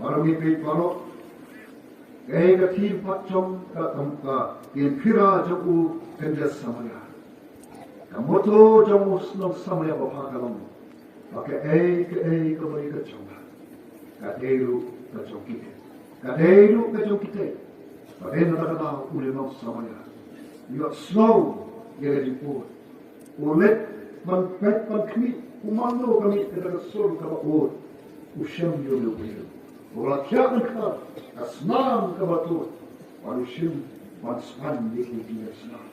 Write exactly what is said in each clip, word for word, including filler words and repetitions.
Baroh ngi peit baroh. Kaei ka theme pat jong ka, ka, ka ktien Phira jong u kynja Samaria. Ka motto jong u nong Samaria ba bha ka long ba kaei kaei kaba dei ka jong nga, ka dei ruh ka jong kito. Ka dei ruh ka jong kito. Ba dei na kata ka daw u nong Samaria u ïohsngew ïa ka jingud. U leit ban peit ban khmih kumno ka mih kata ka sur kaba ud. U shem ïa u briew. U la thiah lyngkha ka snam kaba tuid. Bad u shim ban span ïa ki jingïasnam.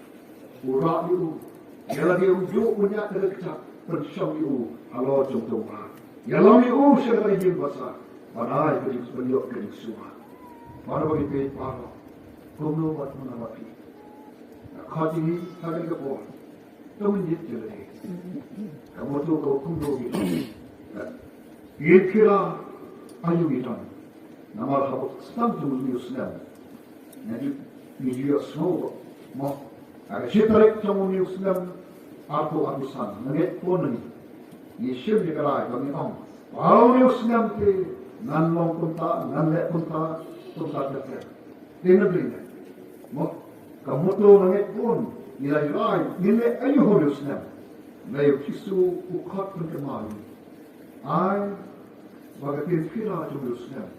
U rah ïa u, ïa lade u ïoh u ñiah da ka kjat, pynshong ïa u halor jong ka ummat. Ïalam ïa u sha ka ïing basa, ban ai ka jing, ban ïoh ka jingsumar. Baroh ngi peit baroh, kumno bad kumno bad phi. Nga khot ïa ngi ha kane ka por, to ngin ïeit ïa lade. Ka motto ka kumno ngi don. Ïeit Phira, aïu ngi don. Namar haba sdang jong une u snem, ngi ju, ngi ju ïohsngew mo, ha ka shi tarik jong une u snem arphew arphew san, nga ngeit bun na ngi, ngi shim ïa ka rai ba ngi ong, ba une u snem te ngan long kumta, ngan leh kumta, kumta ter ter. Te ngan ring mo, ka motto nga ngeit bun ngi la rai, ngi leh aïu ha une u snem. Hynrei u Jisu u khot pynkynmaw ïa ngi, ai ba ka ktien Phira jong une u snem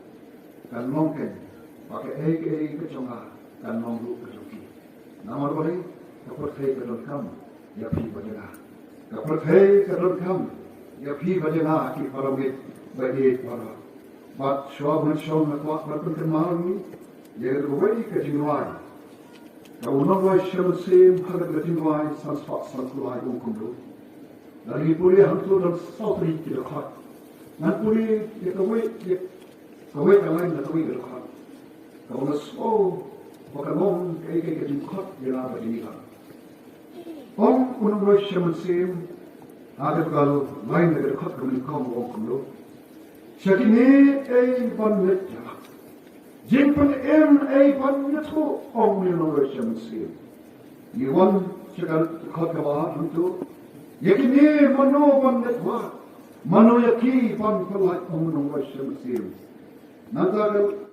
kan long kein ba kaei kaei ka jong nga kan long ruh ka jong phi. Namar balei? Ka pyrthei ka donkam ïa phi bad ïa nga. Ka pyrthei ka donkam ïa phi bad ïa nga, ki paralok baieit baroh. Bad shuwa ban shong, nga kwah ban pynkynmaw ïa ngi ïa kawei ka jingrwai kaba u nongrwai Shyam Mynsiem ha ka jingrwai san spah san phew lai u ong kumno. Lada ngi pule hangto don saw tylli ki dkhot. Ngan pule ïa kawei, ïa kawei ka lain na kawei ka dkhot, kaba nga sngew ba ka long kaei kaei ka jingkhot ïa nga bad ïa ngi. Ong u nongrwai Shyam Mynsiem ha kata ka lain na ka dkhot kaba nyngkong, ong kumno: Sha kine ei ban leit ïalap, jingpynim ei ban ïathuh, ong u nongrwai Shyam Mynsiem. Ngi wan sha ka dkhot kaba ar hangto: Ïa kine mano ban leit wad, mano ïa ki ban pyllait, ong u nongrwai Shyam Mynsiem. Nangta ka